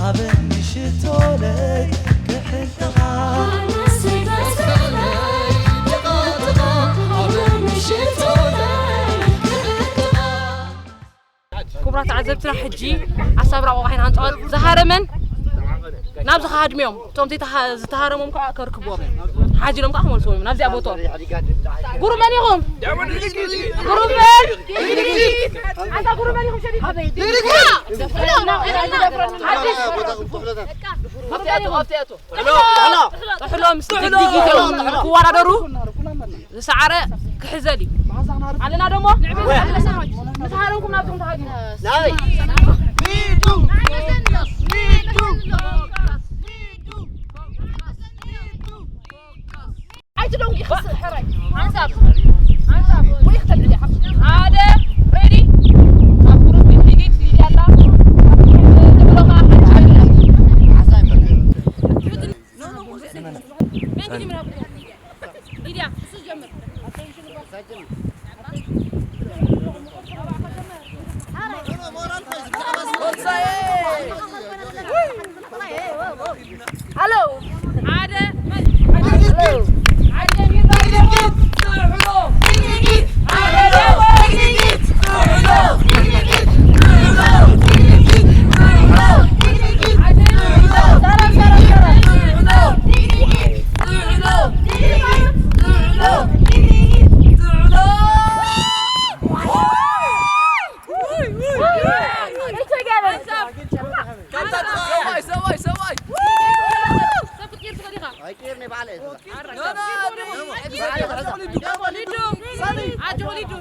ኣብ ምሽቶ ለይ ክሕልኻ ክቡራት ተዓዘብትና፣ ሕጂ ኣሳብራ ቆቋ ኢና ክንጻወት። ዝሃረመን ናብ ዝኸሃድምዮም፣ እቶም ዘይተሃ-፣ ዝተሃረሞም ከዓ ከርክብዎም እዮም። ሓዚሎም ከዓ ክመልስዎም እዮም ናብዚኣ ቦትኦም። ጉሩብ መን ኢኹም? ጉሩብ መን? ኣንታ ጉሩብ መን ኢኹም? ሸዲድ። ሓድሽ። ጥሕሎ፣ ጥሕሎ። ጥሕሎ ምስ ድግዲግ እዮም ክወዳደሩ። ዝሰዓረ ክሕዘል እዩ። ኣለና ደሞ? ምስ ሃረምኩም ናብቶም ተሃድሙ። ናበይ? ኣይትደውል ኢኻ፣ ሕራይ። ሓንሳብ፣ ሓንሳብ። ወይ ክትብል ኢኻ። ሓደ፣ ሬዲ። ኣብ ጉሩፕ ሊዲት፣ ሊድያ ኣላ። ንብሎ ኸዓ ሓንቲ ሓንቲ። መን ግን ይምራ? ሊድያ፣ እሱ ጀምር። ሃሎ። ሓደ፣ ሰብኣይ፣ ሰብኣይ፣ ሰብኣይ። ኣይቅይር፣ ናይ ባዕለይ እየ። ሊዱ፣ ሊዱ፣ ሊዱ፣ ሳንዋይ፣ ኣጆ ሊዱ፣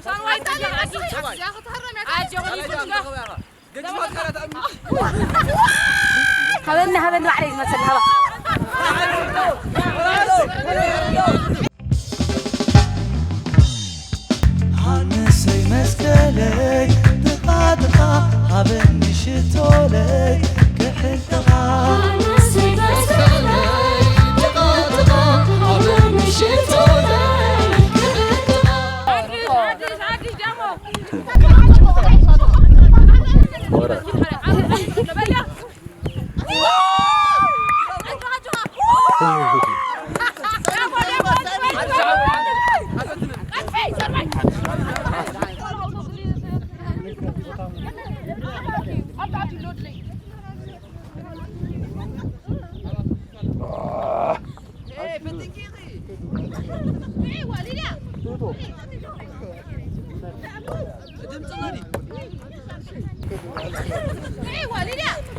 ኣጆ ሊዱ። ሃበኒ፣ ሃበኒ፣ ባዕለይ ዝመስል ሃባ። ሃንሰይ መስቀለይ፣ ጥቓ ጥቓ ሃበኒ ሽቶለይ፣ ክሕልኻ። ሃንሰይ መስቀለይ፣ ጥቓ ጥቓ ሃበኒ ሽቶለይ፣ ክሕልኻ። ሓድሽ፣ ሓድሽ፣ ሓድሽ ጃሞ።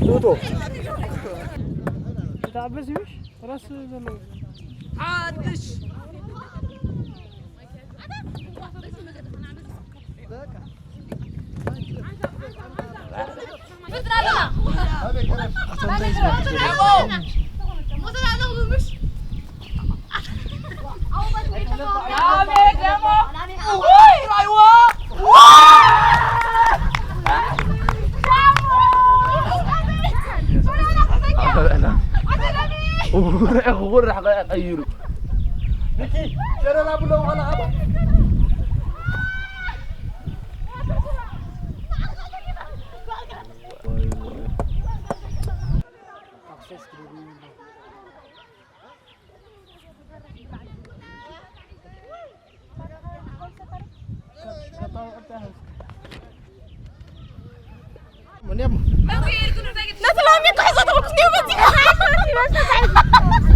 ጡጦ። እታ ዓበስ ይብሽ ራስ ዘለዎ። ሓድሽ። ቁራሕ ቀይሩ። ንኪ ሸረራ ብሎ በኋላ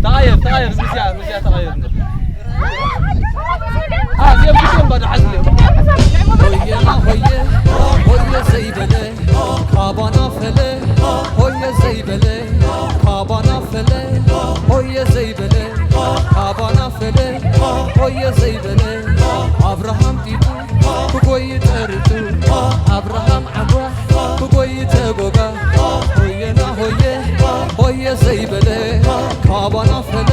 ተቐየር፣ ተቐየር፣ ምስያ፣ ምስያ ተቐየር። አ፣ እዚኦም ክልቲኦም ባዶ ሓዝልዮም። ሆየና ሆየ፣ ሆየ ዘይበለ፣ ካባና ፈለ፣ ሆየ ዘይበለ፣ ካባና ፈለ፣ ሆየ ዘይበለ፣ ካባና ፈለ፣ ሆየ ዘይበለ፣ ኣብርሃም ጢጡ ክጎይ ጠርጡ፣ ኣብርሃም ዓጓ ክጎይ ተጎጋ፣ ሆየና ሆየ፣ ሆየ ዘይበለ፣ ካባና ፈለ፣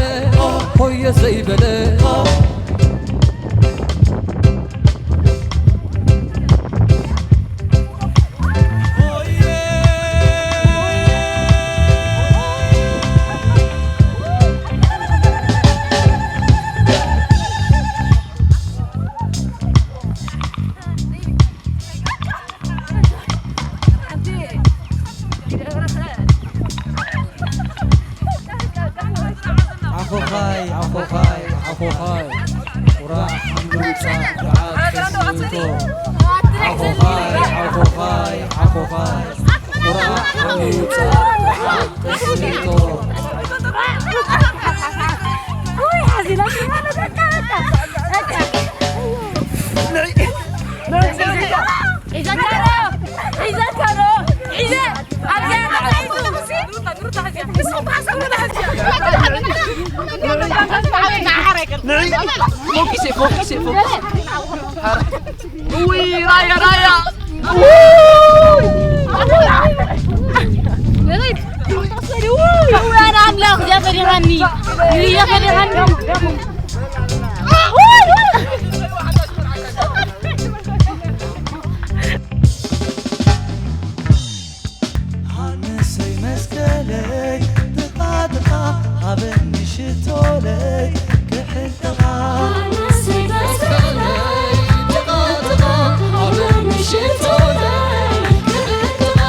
ሆየ ዘይበለ። ዓኾኻይ ዓኾኻይ ዓኾኻይ ቁራዕ ሓዊፃ ቁራዕ ቅስሚቶ። ንዒ ፎኪስ ፎኪስ ፎኪስ። ውይ ራያ ራያ። ውይ ኣነ ኣምላኽ እዚኣ ፈሪኻኒ፣ እዚኣ ፈሪኻኒ። ሃንሰይ መስቀለይ ጥቓ ጥቓ ሃበኒ ሽቶለይ ክዕልጥቓ። ሃንሰይ መስቀለይ ጥቓ ጥቓ ሃበኒ ሽቶለይ ክዕልጥቓ።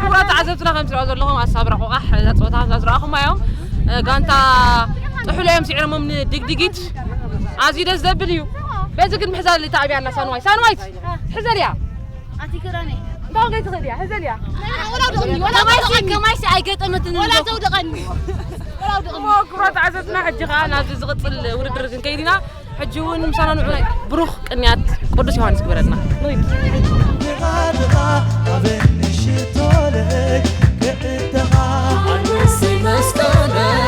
ክቡራት ተዓዘብትና ከም ትሪኦ ዘለኹም ኣሳብራ ቆቓሕ እዛ ፀወታ ከምዛ ዝረኣኹማ እዮም። ጋንታ ጥሕሎ እዮም ስዒሮሞም ንድግድጊት። ኣዝዩ ደስ ዘብል እዩ። በዚ ግን ምሕዛል ተኣብያ ኣላ ሳንዋይ። ሳንዋይት ሕዘልያ። ኣቲ ክራነይ። እንታይ ገይ ትኽእል እያ? ሕዘልያ። ከማይሲ፣ ከማይሲ ኣይገጠመትን ወላ እንዶ። ተውድቐኒ። ወላ ተውድቐኒ። እሞ ክቡራት ተዓዘብትና ሕጂ ኸዓ ናብዚ ዝቕፅል ውድድር ክንከይድ ኢና። ሕጂ እውን ምሳና ንዑ ናይ ብሩኽ ቅንያት ቅዱስ ዮሃንስ ግበረልና። ንኺድ። ጥቓ ጥቓ ሃበኒ ሽቶለይ ክዕልጥቓ። ሃንሰይ መስቀለይ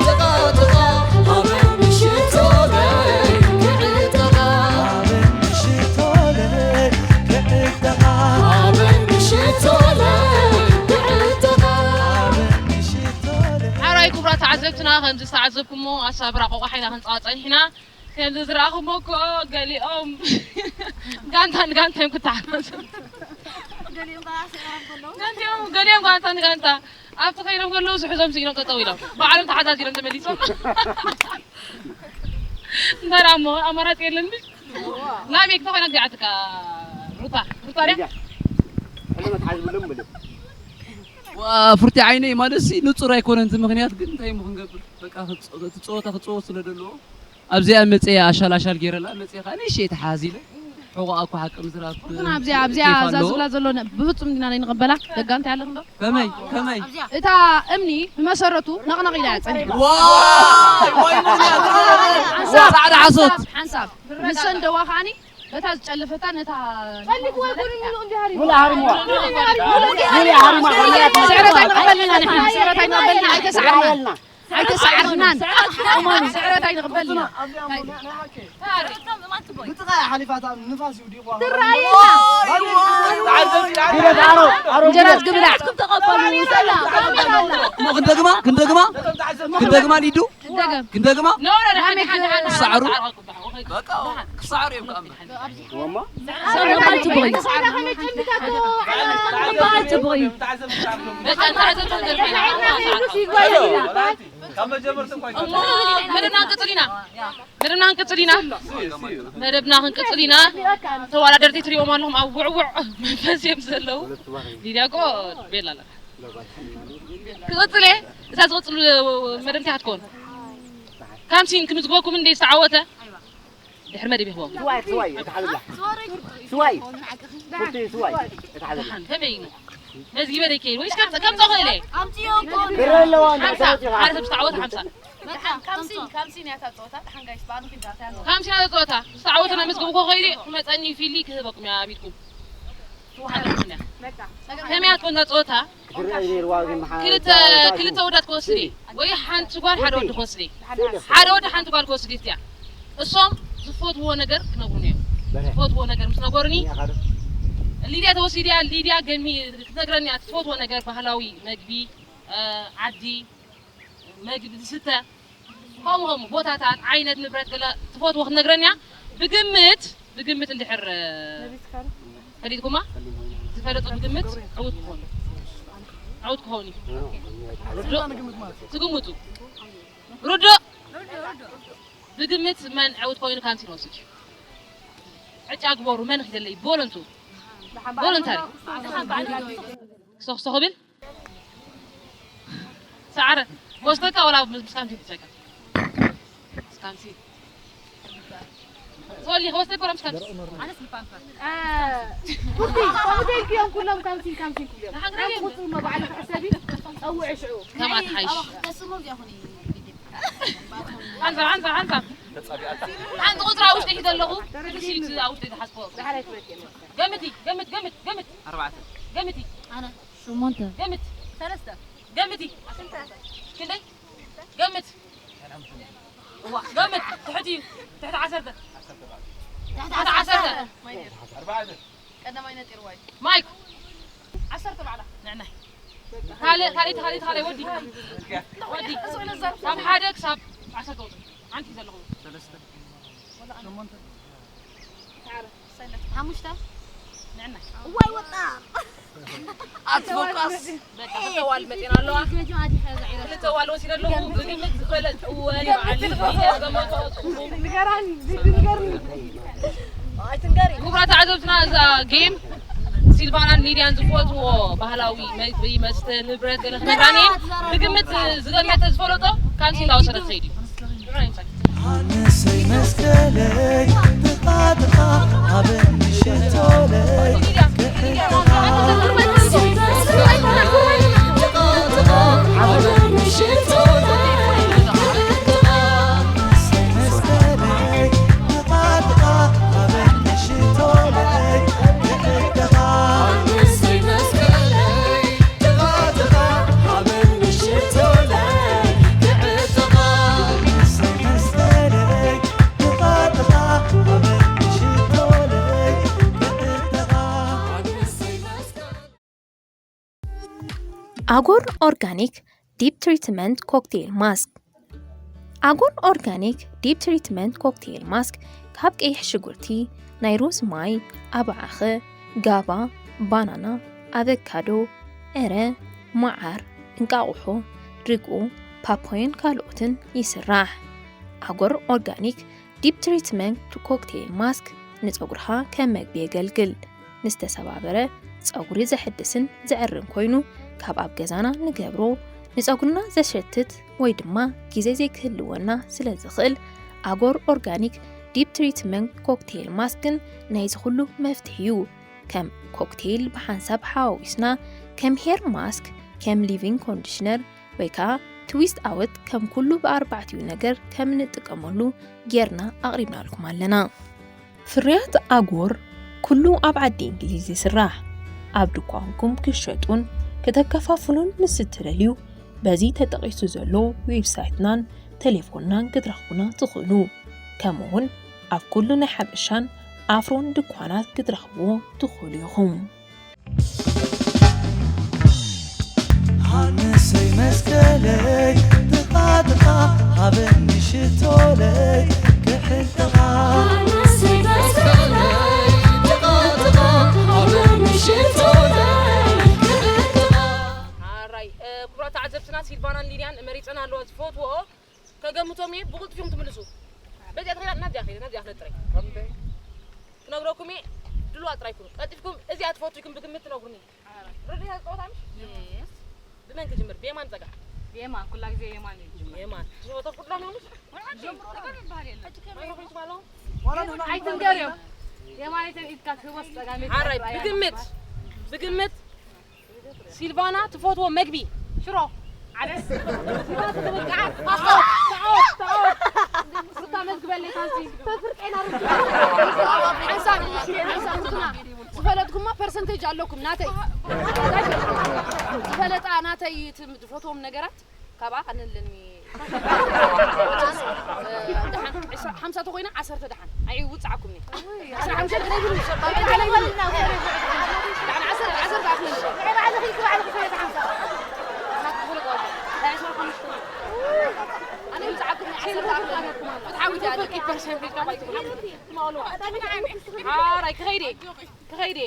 ጥቓ ጥቓ ሃበኒ ሽቶለይ ክዕልጥቓ። ሃበኒ ሽቶለይ ክዕልጥቓ። ሃበኒ ሽቶለይ ክዕልጥቓ። ሃበኒ ሽቶለይ። ሓራይ ክቡራት ተዓዘብትና ከምዚ ዝተዓዘብኩሞ ኣሳብራ ቆቋሕ ኢና ክንፃወት ፀኒሕና። ከምዚ ዝረኣኹሞ እኮ ገሊኦም ጋንታ ንጋንታ እዮም ክተሓዙ። ገሊኦም ጋንታ ንጋንታ ኣብቲ ከይዶም ከለዉ ዝሕዞም ስኢኖም ጠጠው ኢሎም ባዕሎም ተሓዛዚሮም ተመሊሶም። እንታይ ደኣ እሞ ኣማራፂ የለን። ላሜክ ተኾይና ግዜ ዓድካ ሩታ ሩታ ድያ? ሕነ መትሓዚ ብሎም ብሎ። ዋ፣ ፍርቲ ዓይነይ ማለት ሲ ንጹር ኣይኮነን እቲ ምኽንያት፣ ግን እንታይ እሞ ክንገብር? በቃ ክጽ-፣ እቲ ጸወታ ክጽወት ስለ ዘለዎ ኣብዚኣ መጽየ ኣሻል ኣሻል ገይረላ መጽየ ከኣ ንእሽተይ ተሓዚለ። ሕቖኣ እኮ ሓቂ ምስራሕ ኩርትና ኣብዚኣ፣ ኣብዚኣ ኬፍ እዛ ኣለዎ። ዝብላ ዘሎ ነ-፣ ብፍጹም ዲና ዘይንቕበላ። ደጋ እንታይ ኣለኹም ዶ? ከመይ? ከመይ? እታ እምኒ ብመሰረቱ ነቕነቕ ኢላ እያ ጸኒሓ። ዋይ! ዋይ! ሓንሳብ፣ ጻዕዳ ሓሶት። ሓንሳብ፣ ሓንሳብ። ንሰን ደዋ ከኣኒ በታ ዝጨለፈታ ነታ ፈልግዋ ጎኒ ምሉእ እንዲ ሃሪማ። ሙሉ ሃሪማ። ሙሉ ሃሪማ። ስዕረት ኣይንቕበልን ኢና ንሕና። ስዕረት ኣይንቕበልን ኢና። ኣይተሰዓርናን። ኣይተሰዓርናን። እመኑ፣ ስዕረት ኣይንቕበልን ኢና። ብጥቓ እያ ሓሊፋ፣ እታ ንፋስ ይውዲቑዋ። ትረኣየና። ግደፍ፣ ኣሮ፣ ኣሮ፣ እንጀራ ግደፍ። ዝግብላ። እሞ ክንደግማ፣ ክንደግማ፣ ክንደግማ ሊዱ? ደገም። ክንደግማ? ኖ፣ ኖ፣ ደሓን፣ ደሓን፣ ደሓን፣ ክሰዓሩ? ደሓን፣ ደሓን። በቃ፣ ክሰዓሩ እዮም ከኣ። ወማ? ሰላም ኣይትበይ። ሰላም ኣይትበይ። በቃ፣ ተዓዘብቲ ደርቢና። ካብ መጀመርታ እኳ እሞ፣ መደብና ክንቅጽል ኢና። መደብና ክንቅጽል ኢና። መደብና ክንቅጽል ኢና። ተወዳደርቲ ትሪኦም ኣለኹም፣ ኣብ ውዕውዕ መንፈስ እዮም ዘለዉ። ሊድያ እኮ ቤላ ኣላ። ክቕጽል እየ። እዛ ዝቕጽል መደብ እንታይ ክትከውን? ካምሲን ክምዝግበኩም እንደ ዝተዓወተ ድሕሪ መደብ ይኽበኩም። ስዋይ፣ ስዋይ፣ ኣትሓዝላ። ስዋይ። ፍቱይ ስዋይ፣ ኣትሓዝላ። ከመይ እዩ? መዝጊበ ደይ ከይድ ወይስ ከም-፣ ከምጽኦ ክእል እየ? ኣምጽዮ እኮ። ብር ኣለዋ፣ ሓምሳ። ተመጺኻ። ሓደ ሰብ ዝተዓወተ ሓምሳ። በቃ፣ ካምሲን፣ ካምሲን እያ እታ ጸወታ። ደሓን ጋይስ፣ ብኣንኺ ዳታ ያለው። ካምሲን እያ እታ ጸወታ። ዝተዓወተ ናይ መዝገቡ እኮ ከይዱ ክመጸኒ ፊሊ ክህበኩም እያ ኣብ ኢድኩም። ትወሃበኩም እያ። በቃ። ከመይ እያ ትኮን እዛ ጸወታ? ክትረኣይ ነይርዋ ግን መሓ-፣ ክልተ፣ እታ ክልተ ወዳት ክወስድ እየ። ወይ ሓንቲ ጓል ሓደ ወዲ ክወስድ እየ። ሓደ ወዲ ሓንቲ ጓል ክወስድ እየ። እሶም ዝፈትዎ ነገር ክነግሩኒ እዮም። በረ። ዝፈትዎ ነገር ምስ ነገሩኒ፣ እኛ ካዶ። ሊድያ ተወሲድ እያ። ሊድያ ገሚ ክትነግረኒ እያ። ትፈትዎ ነገር ባህላዊ መግቢ፣ እ፣ ዓዲ፣ መግቢ ዝስተ፣ ከምኡ ከምኡ ቦታታት፣ ዓይነት ንብረት ገለ ትፈትዎ ክትነግረኒ እያ። ብግምት፣ ብግምት እንድሕር፣ እ፣ ፈሊጥኩማ? ዝፈለጡ ብግምት ዕዉት ክኾኑ። ዕዉት ክኾኑ እዩ። ርዱእ? ትግምቱ። ርዱእ? ብግምት መን ዕዉት ኮይኑ ካምሲን ወስድ እዩ። ዕጫ ግበሩ፣ መን ኺደለይ? ቮለንቱ። ቮለንታሪ። ክሰኽሰ ክብል? ሰዓረ። ወስደካ ወላ ምስ ካምሲን ትሰካ? ምስ ካምሲን። ሶሊ ወስተ ኮረምሽ ካልሲ ኣነስ ፓምፐር ቡቲ ከምኡ ኢልክዮም ኩሎም ካምሲን ካምሲን ኩሎም ንሓንቲ ቁፅሪ እሞ ባዕሉ ክሕሰብ እዩ። ፀውዒ ሽዑ ከማት ሓይሽ ሓንሳ ሓንሳ ሓንሳ ሓንቲ ቁፅሪ ኣብ ውሽጢ ሒዘ ኣለኹ። ሽልቲ ኣብ ውሽጢ ዝሓዝኮ ገምቲ ገምት ገምት ገምት ኣርባዕተ ገምቲ ኣነ ሸሞንተ ገምት ሰለስተ ገምቲ ክንደይ ገምት እዋ ገምት ትሕቲ እዩ ትሕቲ ዓሰርተ ትሕቲ ዓሰርተ ቀዳማይ ነጢርዋ እዩ ማይክ ዓሰርተ ባዕላ ንዕናይ ካልእ ካልእ ካልእ ካልእ ወዲ ወዲ ካብ ሓደ ክሳብ ዓሰርተ ወዲ ሓንቲ ዘለኹ ሓሙሽተ ንዕናይ እዋይ ወጣ ኣትፎቃስ በቃ ክልተ ዋል መጤና ኣለዋ ክልተ ዋል ወሲደ ኣለኹ ብግምት ዝበለጥ እወ ይበዓል ዝገመቶ ንገራን ንገርኒ ክቡራት ተዓዘብትና እዛ ጌም ሲልቫናን ሊድያን ዝፈትዎ ባህላዊ መግቢ መስተ ንብረት ገለ ክነግራኒ ብግምት ዝገመተ ዝፈለጦ ካንሲ እንዳወሰደ ክኸይድ እዩ ንሰይ መስቀለይ ጥቓ ጥቓ ኣብ ምሽቶለይ ኣጎር ኦርጋኒክ ዲፕ ትሪትመንት ኮክቴል ማስክ ኣጎር ኦርጋኒክ ዲፕ ትሪትመንት ኮክቴል ማስክ ካብ ቀይሕ ሽጉርቲ፣ ናይ ሮዝ ማይ፣ ኣባዓኸ፣ ጋባ፣ ባናና፣ ኣቨካዶ፣ ዕረ፣ መዓር፣ እንቃቑሖ፣ ርግኦ፣ ፓፓዮን ካልኦትን ይስራሕ። ኣጎር ኦርጋኒክ ዲፕ ትሪትመንት ኮክቴል ማስክ ንጸጉርኻ ከም መግቢ የገልግል። ንዝተሰባበረ ጸጉሪ ዘሕድስን ዘዕርን ኮይኑ ካብ ኣብ ገዛና ንገብሮ ንጸጉርና ዘሸትት ወይ ድማ ግዜ ዘይክህልወና ስለ ዝኽእል ኣጎር ኦርጋኒክ ዲፕ ትሪትመንት ኮክቴል ማስክን ናይዚ ኩሉ መፍትሒ እዩ። ከም ኮክቴል ብሓንሳብ ሓዋዊስና ከም ሄር ማስክ ከም ሊቪንግ ኮንዲሽነር ወይ ከዓ ትዊስት ኣወት ከም ኩሉ ብኣርባዕቲኡ ነገር ከም ንጥቀመሉ ጌርና ኣቕሪብናልኩም ኣለና። ፍርያት ኣጎር ኩሉ ኣብ ዓዲ እንግሊዝ ይስራሕ። ኣብ ድኳንኩም ክሸጡን ከተከፋፍሉን ምስ እትደልዩ በዚ ተጠቒሱ ዘሎ ዌብሳይትናን ቴሌፎንናን ክትረኽቡና ትኽእሉ። ከምኡውን ኣብ ኩሉ ናይ ሓበሻን ኣፍሮን ድኳናት ክትረኽብዎ ትኽእሉ ኢኹም። ሃንሰይ መስቀለይ ጥቓ ጥቓ ሃበኒ ሽቶለይ ክሕልተኻ ሃንሰይ መስቀለይ ጥቓ ጥቓ ሃበኒ ሽቶለይ ክሕልተኻ ኣራይ ክቡራት ተዓዘብትና ሲልቫናን ሊድያን መሪፀን ኣለዋ ዝፈትዎ ከገምቶም እየ ብቕልጡፍ እዮም ትምልሱ በዚኣ ተኸይዳ ናብዚኣ ከይደ ናብዚኣ ክነጥረይ ክነግረኩም እየ ድልዋ ጥራይ ኩኑ ቀልጢፍኩም እዚኣ ትፈቱ ኢኩም ብግምት ትነግሩኒ ርድያ ዝፀወታ ምሽ ብመን ክጅምር ብየማን ፀጋም የማን ኩላ ግዜ የማን እዩ ዝጅምር። የማን ሽወቶ ኩሎም ነው ምሽ ማይክሮፎን ይስማሎ ኣይትንገርዮም የማን ኢድካ ትህቦ ፀጋም ኣራይ ብግምት ብግምት ሲልቫና ትፈትዎ መግቢ ሽሮ ዓደስ ሲልቫና ትፈትዎ መግቢ ዓደስ ተዓወት ተዓወት ተዓወት ሩታ መግበለይ ካንሲ ፍርቄና ርታ ሓንሳብ ሓንሳብ ሩትና ዝፈለጥኩማ ፐርሰንቴጅ ኣለኩም ናተይ ዝፈለጣ ናተይ ትፈትዎም ነገራት ካብኣ ኣነ ኣለኒ ሓምሳ ተኮይና ዓሰርተ ደሓን ኣይ ውፅዓኩም ዓስራ ሓሙሽተ ግደይ ብሉ ኣነ ውፅዓኩም ዓሰርተ ዓሰርተ ፍትሓዊት ሓራይ ክኸይደ ክኸይደ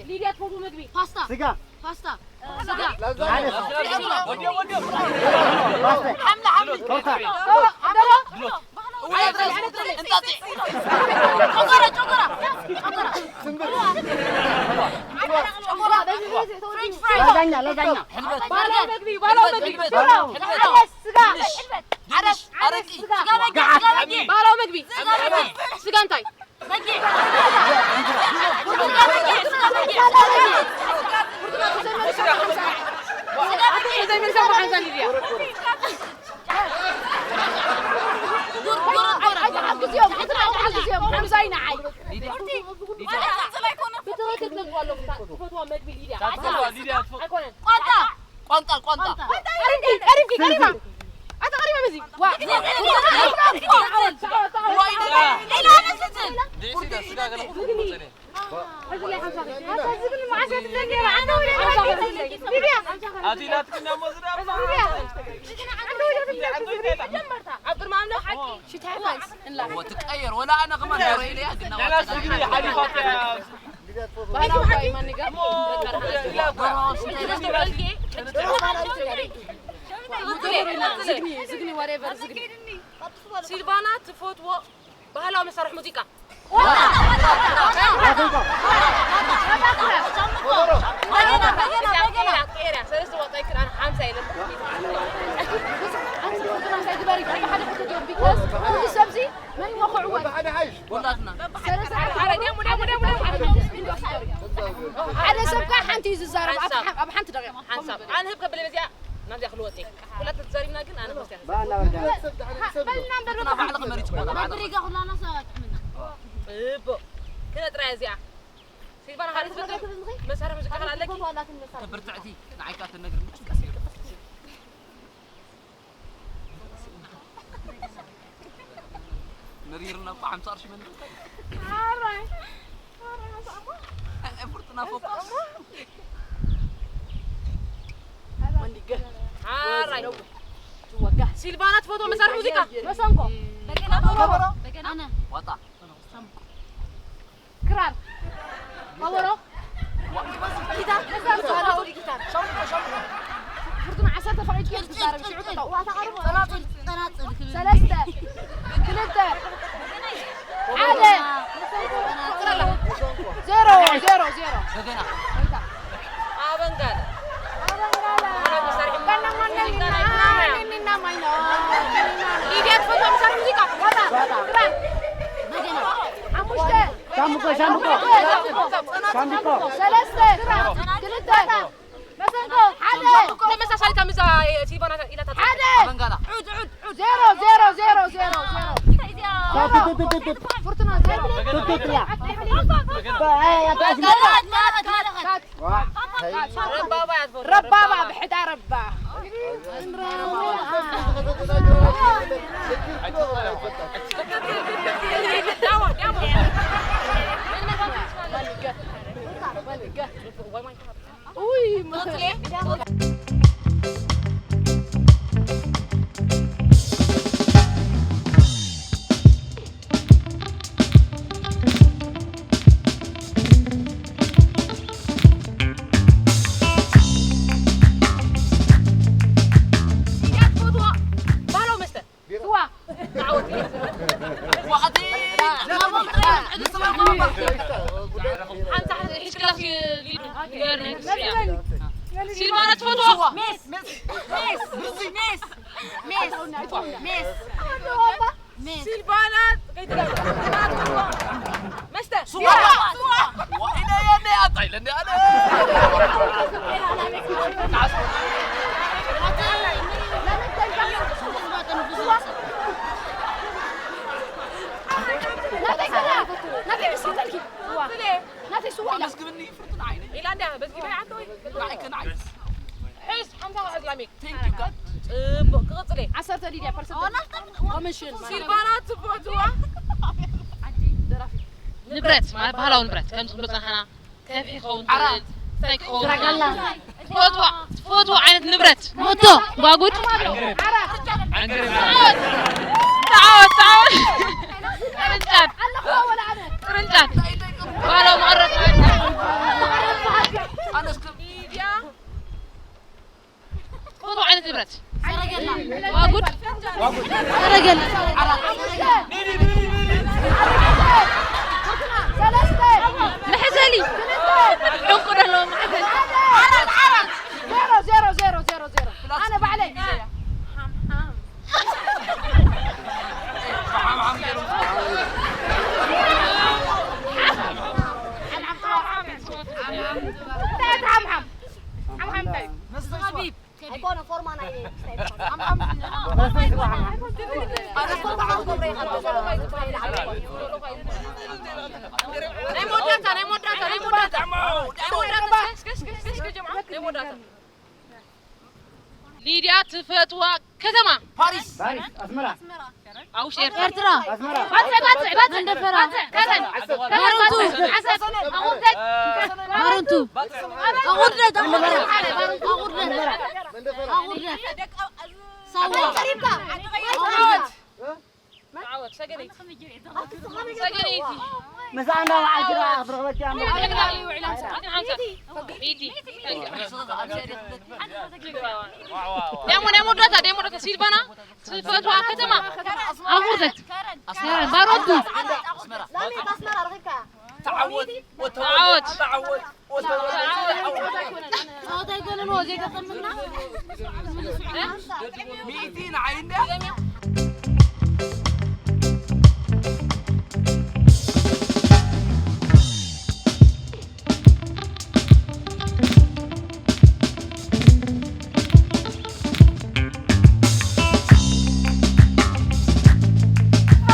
ሊድያ ትፈትዎ መግቢ ፓስታ ስጋ ፓስታ ስጋ ሓምላ ሓምሊ ዶሮ ዶሮ ላዛኛ ላዛኛ ባህላዊ መግቢ ባህላዊ መግቢ ስጋ ዓረቂ ስጋ በጊዕ ስጋ በጊዕ እንታይ? በጊዕ። ስጋ በጊዕ፣ ስጋ በጊዕ። ስጋ በጊዕ። ስጋ በጊዕ። ኣይትሓግዝዮም፣ ኣይትሓግዝዮም፣ ሓምሳይ ንዓይ። ሊድያ፣ ሊድያ። ብትኽክል ትነግሩ ኣለኹም፣ እታ ትፈትዋ መግቢ ሊድያ። እታ ትፈትዋ ሊድያ ትፈ- ኣይኮነን። ቋንጣ። ቋንጣ፣ ቋንጣ። ቀሪብኪ፣ ቀሪብኪ፣ ቀሪባ። ኣታ ቀሪባ በዚ። ዋ። ሌላ ኣነስተን። ደስ ይላል፣ ስጋ ገለ ዝግኒ። ሕዚ ላይ ሓምሳ ብር። ኣታ ዝግኒ መዓስ እያ ትደሊ? ኣታ ወደ ሓምሳ ብር። ሊድያ። ኣቲ ናትክና ሞዝዳ። ሊድያ። ኣታ ወደ ሓምሳ ብር። መጀመርታ ኣብ ቅድሚ ኣምላኽ ሓቂ። ሽታይ ፋይስ እንላ። ወትቀየር፣ ወላ ኣነ ከማን ዶሮ ኢለያ፣ ግን ናባታ ዝግኒ ሓሊፋት እያ። ባህላዊ ማን ይገርም? ዝግኒ፣ ዝግኒ፣ whatever፣ ዝግኒ። ሲልቫና ትፈትዎ ባህላዊ መሳርሒ ሙዚቃ። ሰለስተ ዋጣ ይክል፣ ኣነ ሓምሳ ኢለ። ኣንቲ ፍቅር እንታይ ግበሪ? ሓደ ሕቶ ዲዮም፣ because እዚ ሰብዚ መን ይሞ ክዕወት? ሓደ ሓይሽ። ኩላትና። ሰለስተ ሓደ ዲዮም፣ ዲዮም፣ ዲዮም፣ ዲዮም። ሓደ ሰብ ከ ሓንቲ እዩ ዝዛረብ ኣብ ሓንሳብ። ሓ-፣ ኣብ ሓንቲ ደቂቕ። ሓንሳብ። ኣነ ህብ ከብል በዚኣ ናብዚኣ ክልወጥ እየ። ኩላት ተዛሪብና ግን ኣነ ክርስትያን። በልና በልና። በልና እምበር ኩላትና ባዕልኺ መሪጽ እኮ። ኣብ ሪጋ ኩላና ሰባት ሕምና። ጽቡቕ። ክነ ጥራይ እዚኣ። ሲልቫና፣ ሓደ ትፈልጥ መሳርሒ ሙዚቃ ካል ኣለኪ? ትፈልጥ ዋላ ትመስል። ብርትዕቲ፣ ንዓይ ከኣ ትነግርኒ። መሪርና እኮ ሓምሳ ቅርሺ መንደልታ። ኣራይ። ኣራይ፣ ሓምሳ እሞ። ፍርቱና ፎካስ። ኣራይ። ሲልቫና ትፈትዎ መሳርሒ ሙዚቃ? መሰንቆ። በገና። ከበሮ። በገና። ዋጣ። ክራር። ከበሮ። ጊታር። ጊታር። ጊታር። ፍርቱና ዓሰርተ ፈቒድኪ ትዛረቢ፣ ሽዑ ጠጠው። ጸናጽል። ጸናጽል ክብል። ሰለስተ። ክልተ። ሓደ። ዜሮ፣ ዜሮ፣ ዜሮ። በገና። ኣበንጋላ። ኣበንጋላ። ሊድያ ትፈትዋ መሳርሒ ሙዚቃ? ዋጣ። ክራር። በገና። ሓሙሽተ። ሻምብቆ፣ ሻምብቆ። ሻምብቆ። ሰለስተ። ክልተ። መሰንቆ። ሓደ። ተመሳሳሊ ከም እዛ ሲልቫና ኢላታ። ሓደ። ኣበንጋላ። ዑድ፣ ዑድ፣ ዑድ። ዜሮ፣ ዜሮ፣ ዜሮ፣ ዜሮ፣ ዜሮ። ቱ፣ ቱ፣ ቱ፣ ቱ፣ ቱ። ፍርቱና ዜሮ። ቱ፣ ቱ፣ ቱ፣ ያ። ቱ፣ ቱ፣ ቱ፣ ያ። ረባባ እያ ትፈቱ። ረባባ፣ ረባባ። ብሕዳ ረባ። ኡይ፣ ሚድያ ትፈትዋ ባህላዊ መስተ? ስዋ። ዓወት። ዋዕቲ። ሓንቲ ሓንቲ ሒዝክላ ሲ-፣ ሊዱ። መስፍን። ሲልቫና ትፈትዋ? ሜስ። ሜስ። ሜስ። ሜስ። ሜስ። ሜስ። ሲልቫና ከይትጋገ። መስተ። ስዋ። ስዋ። ወይኔ የኔ ኣጣ ኢለኒ ኣነ። ናተይ ስዋ። ናተይ ስዋ ኢላ። ኣመስግንኒ ፍርቱና ዓይነይ። ኢላ እንድያ፣ በዝጊ ባይ ዓንተ ወይ? ንዓይ ከ ንዓይ። ሕስ፣ ሓምሳ ክሕዝ ላሜክ። Thank you God። ጽቡቕ፣ ክቕጽል እየ። ዓሰርተ ሊድያ ፐርሰንት ኮሚሽን ማለት። ሲልቫና ትፈትዋ? ንብረት፣ ማለት ባህላዊ ንብረት፣ ከም ዝብሎ ጸናሕና፣ ከብሒ ክኸውን ይኽእል፣ እንታይ ክኸውን ይኽእል? ትፈትዋ፣ ትፈትዋ ዓይነት ንብረት። ሞቶ። ጓጉድ። ዓራት። ዓንገር። ተዓወት፣ ተዓወት፣ ተዓወት። ቅርንጫት። ቅርንጫት። ባህላዊ መቐረቢ። ሚድያ። ትፈትዎ ዓይነት ንብረት። ሰረገላ። ዋ ጉድ። ሰረገላ። መሐዘሊ። ዕንቁ ዘለዎ መሐዘሊ። ዜሮ፣ ዜሮ፣ ዜሮ፣ ዜሮ፣ ዜሮ። ኣነ ባዕለይ። ሓምሓም። ናይ መወዳእታ፣ ናይ መወዳእታ፣ ናይ መወዳእታ። ናይ መወዳእታ። እስከ፣ እስከ፣ እስከ፣ እስከ፣ ጀምዓ። ናይ መወዳእታ። ሊድያ ትፈትዋ ከተማ። ፓሪስ። ፓሪስ፣ ኣስመራ። ኣብ ውሽጢ ኤርትራ። ኤርትራ። ኣስመራ። ባጽዕ፣ ባጽዕ፣ ባጽዕ። መንደፈራ። ባጽዕ፣ ከረን። ዓሰብ። ከረን፣ ባጽዕ። ዓሰብ። ኣቑርደት። ባረንቱ። ኣቑርደት፣ ኣቑርደት። ኣቑርደት። ኣቑርደት። ሳዋ። ዓወት። ዓወት፣ ሰገነይቲ። ሰገነይቲ። ምሳና በዓል ጅራ ክትረኽበኪ እያ። ደሞ ናይ መወዳእታ፣ ናይ መወዳእታ ሲልቫና ትፈትዋ ከተማ። ኣቑርደት። ባሮቱ። ተዓወት። ተዓወት። ተዓወት። ጸወታ ኣይኮነን፣ ዘይገጠምና። ሚእቲ ንዓይ እንድያ።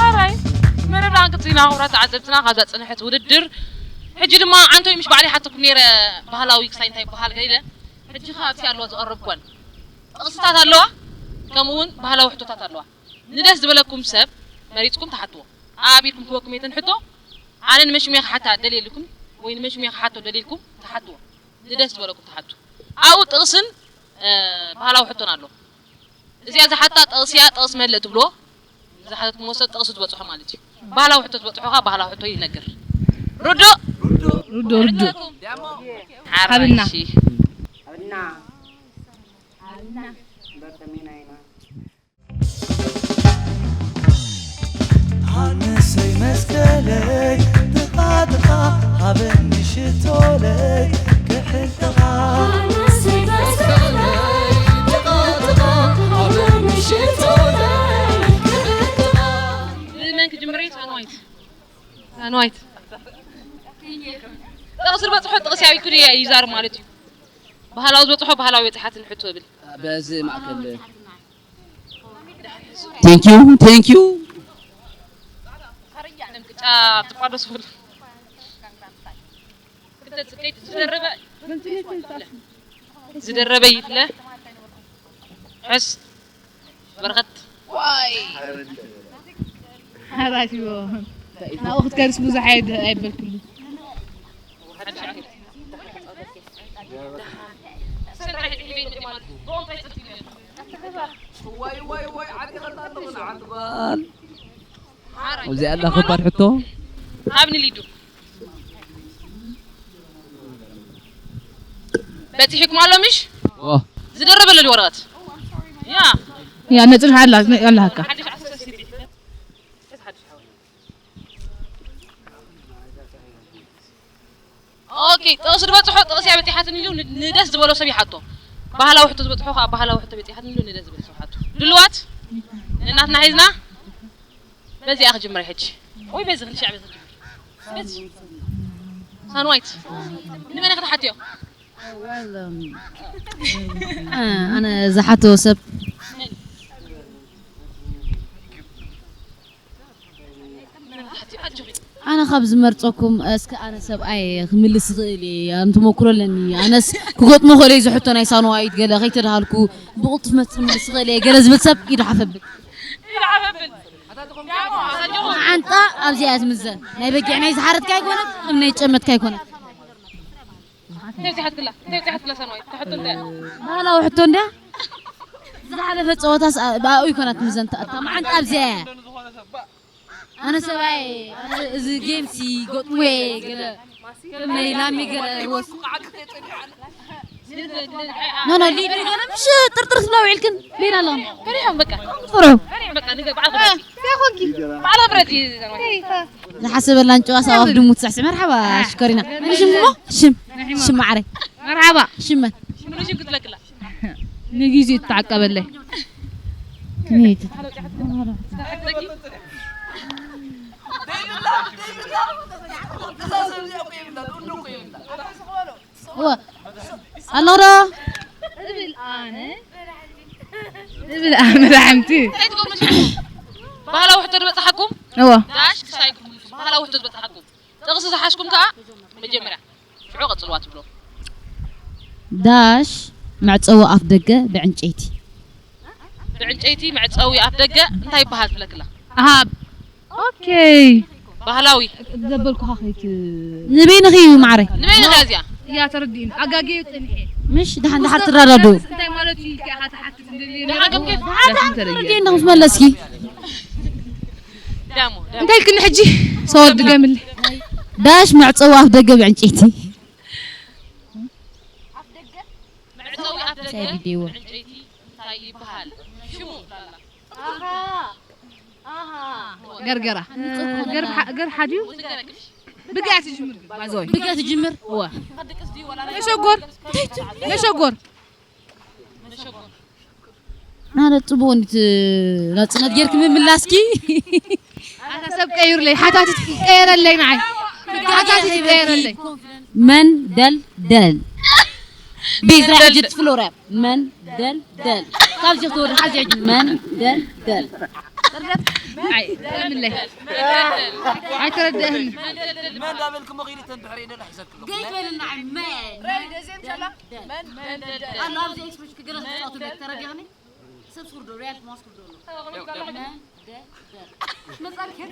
ኣራይ፣ መደብና ክንቅጽል ኢና፣ ክቡራት ተዓዘብትና፣ ካብዛ ዝጸንሐት ውድድር። ሕጂ ድማ ኣንቶይ ምሽ ባዕለይ ሓተኩም ነይረ፣ ባህላዊ ክሳይ እንታይ ይበሃል ገለ። ሕጂ ኸኣ ኣብቲ ኣለዋ ዝቐረብኩወን ጥቕስታት ኣለዋ፣ ከምኡ እውን ባህላዊ ሕቶታት ኣለዋ። ንደስ ዝበለኩም ሰብ መሪጽኩም ትሓትዎ። ኣቢልኩም ክህበኩም እየ እተን ሕቶ። ኣነ ንመሽሙያ ክሓታ ደልየ ኢልኩም ወይ ንመሽሙያ ክሓቶ ደልየ ኢልኩም ትሓትዎ። ንደስ ዝበለኩም ትሓቱ። ኣብኡ ጥቕስን፣ እ፣ ባህላዊ ሕቶን ኣሎ። እዚኣ ዝሓታ ጥቕሲ እያ፣ ጥቕሲ መልእ ትብልዎ። ዝሓተትኩምዎ ሰብ ጥቕሲ ትበጽሖ ማለት እዩ። ባህላዊ ሕቶ ትበጽሖ ኸኣ ባህላዊ ሕቶ ይነግር። ርዱእ? ርዱእ፣ ርዱእ። ርዱእ። ሓራይ፣ ሃብና። እሺ። ሃብና። ሃብና። እምበር ተሜና ኢና። ሃንሰይ መስቀለይ ጥቓ ጥቓ ሃበኒ ሽቶለይ ክሕልጥኻ። ሃንሰይ መስቀለይ ጥቓ ጥቓ ሃበኒ ሽቶለይ ክሕልጥኻ። ብመን ክጅምር እዩ? ሳንዋይት። ሳንዋይት። ጥቕሲ ዝበፅሖ ጥቕሲ ኣቢልኩ ድየ ይዛር ማለት እዩ። ባህላዊ ዝበፅሖ ባህላዊ በፂሓትን ሕቶ እብል። በዚ ማእከል Thank you, thank you. ዝደረበ ዝደረበ ይፍለ። ሕስ በረኸት። ሓራሽዎ ናብኡ ክትከድስ ብዙሕ ኣይድ-፣ ኣይበልክሉ። እዚኣ ኣላ ከባድ ሕቶ። ኣብ ንሊዱ በፂሕኩም ኣሎ ምሽ? ኦ። ዝደረበ ኣሎ ወረቐት። ያ። ያ ነፅንሕ ኣላ፣ ኣለሃካ። ሓድሽ ዓሰርተ ስድሪ። ኦኬ፣ ጥቕሲ ዝበፅሖ ጥቕሲ እያ በፂሓትኒ ኢሉ ን-፣ ንደስ ዝበሎ ሰብ ይሓቶ። ባህላዊ ሕቶ ዝበፅሖ ከዓ ባህላዊ ሕቶ በፂሓትኒ ኢሉ ንደስ ዝበሎ ሰብ ይሓቶ። ድልዋት? ንናትና ሒዝና በዚኣ ክጅምር ሕጂ። ወይ በዚ ክልሻዕ በዚ ክጅምር። በዚ። ሳንዋይት። ንመን ክትሓትዮ? Well, um, እ፣ ኣነ ዝሓቶ ሰብ ኣነ ካብ ዝመርጸኩም፣ እስከ ኣነ ሰብኣይ ክምልስ ይኽእል እየ፣ ኣነ ተመኩሮ ኣለኒ፣ ኣነስ ክገጥሞ ክእል እየ፣ እዚ ሕቶ ናይ ሳንዋይት ገለ ከይተድሃልኩ ብቕልጡፍ መስ ክምልስ ይኽእል እየ ገለ ዝብል ሰብ ኢዱ ሓፈብል። ሓንጣ ኣብዚኣ እያ ትምዘን። ናይ በጊዕ ናይ ዝሓረድካ ኣይኮነት፣ ከም ናይ ጨመትካ ኣይኮነት። እንታይ ኣብዚሓትክላ? እንታይ ኣብዚሓትክላ ሳንዋይት? እታ ሕቶ እንታይ እያ? ባህላዊ ሕቶ እንድያ። ዝሓለፈ ጸወታስ ኣ-፣ ብኣኡ ይኮና ትምዘን። እታ፣ እታ መዓንጣ ኣብዚኣ እያ። ኣነ ሰብኣይ፣ ኣነ እዚ ጌምሲ ገጥሙየ ገለ፣ ከም ናይ ላሚ ገለ ወስ-፣ ኖ፣ ኖ፣ ሊዱ ገለ ምሽ ጥርጥር ትብላ ውዒልክን? ሌላ ኣለኹም? ፈሪሖም በቃ። ፍርሑ። ፈሪሖም በቃ፣ ንገ-፣ በዓል ክብረት። እ፣ እንታይ ኮንኪ? በዓል ክብረት እዩ። ዝሓሰበላን ጨዋ ሳዋ ድሙ ትስዕስዕ። መርሓባ፣ ሽኮሪና። ሽም እሞ? ሽም። ሽም ማዕረ። መርሓባ። ሽመን። ሽም ክትለክላ። ንጊዜ ትዓቀበለይ። እወ። ኣሎ ዶ? እብል ኣነ። ዝብል ኣመራሕምቲ። እንታይ ትገብሩ መሲልኩም? ባህላዊ ሕቶ ዝበፅሓኩም? እዎ። ዳሽ ክሳይ ክምልሱ። ባህላዊ ሕቶ ዝበፅሓኩም። ጥቕሲ ዝሓዝኩም ከዓ መጀመርያ ሽዑ ቀፅልዋ ትብሎ። ዳሽ መዕጸዊ ኣፍ ደገ ብዕንጨይቲ። ብዕንጨይቲ መዕፀዊ ኣፍ ደገ እንታይ ይበሃል ትብለክላ? ኣሃ። ኦኬ። ባህላዊ ዘበልኩኻ ከይት ንበይንኺ እዩ ማዕረ። ንበይንኻ እዚኣ እያ ተረዲእኒ። ኣጋጌ ጽንሐ። ምሽ ደሓን ደሓር ትረዳዱ። እንታይ ማለት እዩ ኢልካ ኢኻ ትሓትት እንደልየ ደሓን ከምከ ተረዲእኒ ምስ መለስኪ። ዳሞ ዳሞ እንታይ ክን ሕጂ ሰወር ድገምልይ። ዳሽ መዕጸዊ ኣፍ ደገ ብዕንጨይቲ። መዕፀዊ ኣፍ ደገ ሳይድ ቪዲዮ። ዕንጨይቲ እንታይ ይበሃል? ሽሙ ላላ ገርገራ ገር ሓ- ገር ሓድዩ ብግያ ትጅምር ግን ባዘወይ ብገ ትጅምር። ነሸጎር ነሸጎር ናደ ጽቡቕ እንት ናጽነት ጌርክ ምምላስኪ። ኣታ ሰብ ቀይሩለይ ሓታቲት ቀየረለይ ንዓይ ሓታቲት ቀየረለይ መን ደል ደል ቤዛ ሕጅት ፍሎርያ መን ደል ደል ካብዚ ክትወዲ ሓዚ ሕጂ መን ደል ደል ኣይ ለምለይ ኣይተረድእህን መን ዳበልክሞ ኺድ ተን ድሕሪ ደላ ሒዘክሎ ገይበልና መን ኣሎ ኣብዚ ኤክስፕሬሽን ክገለ ተጻወቱ ተረዲኽኒ ሰብ ስኩርዶ ሪያል ማስኩርዶ መን ደል ደል መጻልከት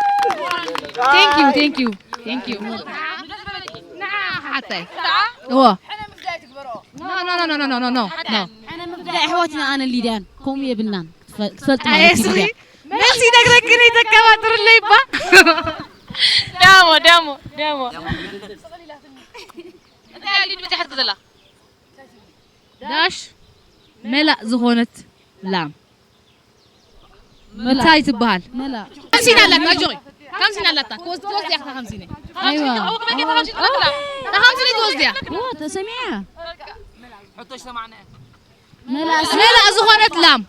Thank you, thank you, thank you. ንዓ ሓታይ እዎ no no no no no no no no ሕነ ምብዳእ ኣሕዋትና ኣነ ሊድያን ከምኡ የብልናን ክትፈ- ክትፈልጥ ማለት እዩ ኣየስሪ ሊድያ መልሲ ይነግረክን ይተከባጥርለይ ባ ዳሞ ዳሞ ዳሞ እንታይ ኣሊድ ብፅሓት ዘላ ዳሽ መላእ ዝኾነት ላም እንታይ ትበሃል? መላ ከምሲና ኣላታ ኣጆኺ ከምሲና ኣላታ ክወስድ ትወስድ እያ ከምሲነ ኣይዋ ከምሲነ ትወስድ እያ ዋ ተሰሚዓ ሕቶሽ ሰማዕና መላ መላእ ዝኾነት ላም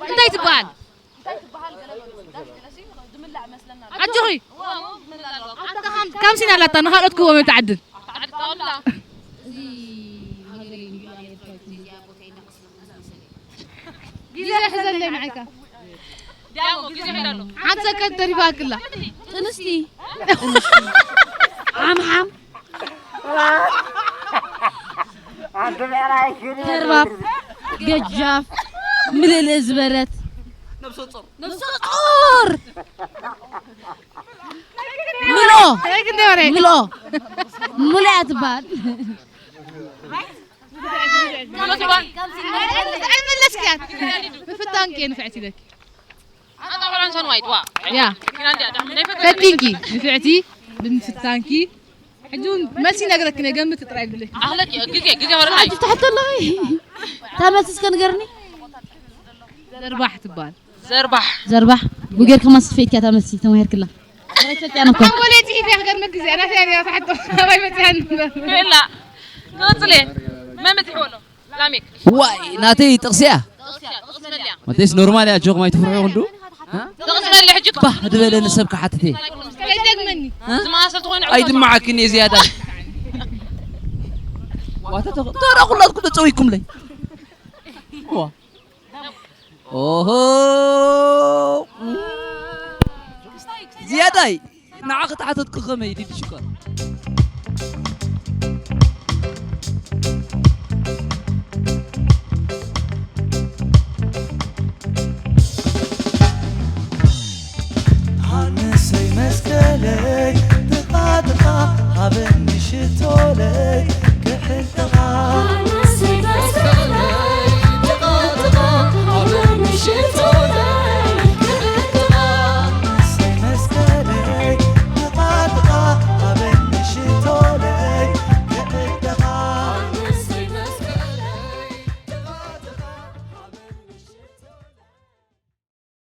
እንታይ ትበሃል? ኣጆኺ ከምሲና ኣላታ ንኻልኦት ክህቦም እዮም ትዓድል ግዜ ሕዘለይ ንዓይካ ሓንቲ ሰከንድ ተሪፋክላ ጥንስቲ ዓምሓም ተርባብ ገጃፍ ምልእልእ ዝበለት ነብሰ ጡር ምሎ ምሎ ምሎ እያ ትበሃል ኣይመለስክያን ምፍታንኪ ንፍዕቲ ኢለኪ ያ ፈቲንኪ ንፍዕቲ ብምፍታንኪ ሕጂ እውን መልሲ ይነግረኪ ነገምት ጥራይ ብለኪ ኣኽለክ ግዜ ግዜ ወረዳ ሕጂ ትሕቶ ኣለኺ እታ መልሲ እስከ ንገርኒ ዘርባሕ ትበሃል ዘርባሕ ዘርባሕ ጉጌርካ ማስፈይትካ እታ መልሲ ተማሂርክላ ረይሰልጥያን እኮ ኣንጎለይ ፅሒፈ ክገርመኪ እዚኣ ናተይ እያ ነይራ ትሓቶ ኣባይ መፅያን እምበር ላ ቀፅለ መን በፂሕዎ ኣሎ ላሜክ ዋይ ናተይ ጥቕሲ እያ ጥቕሲ መለያ መተይስ ኖርማል እያ ጆክ ማይ ትፍርሑ ክንዱ ጥቕሲ መለያ ሕጂ ባህ ዝበለ ንሰብ ክሓትት እየ ከይደግመኒ ዝመሳሰል ትኾይኑ ኣይድመዓክን እየ ዝያዳ ዋተ ተረ ኩላትኩም ተፀዊኩምለይ ዋ ኦሆ ዝያዳይ ንዓ ክትሓተትኩ ከመይ ሊድ ሽኮር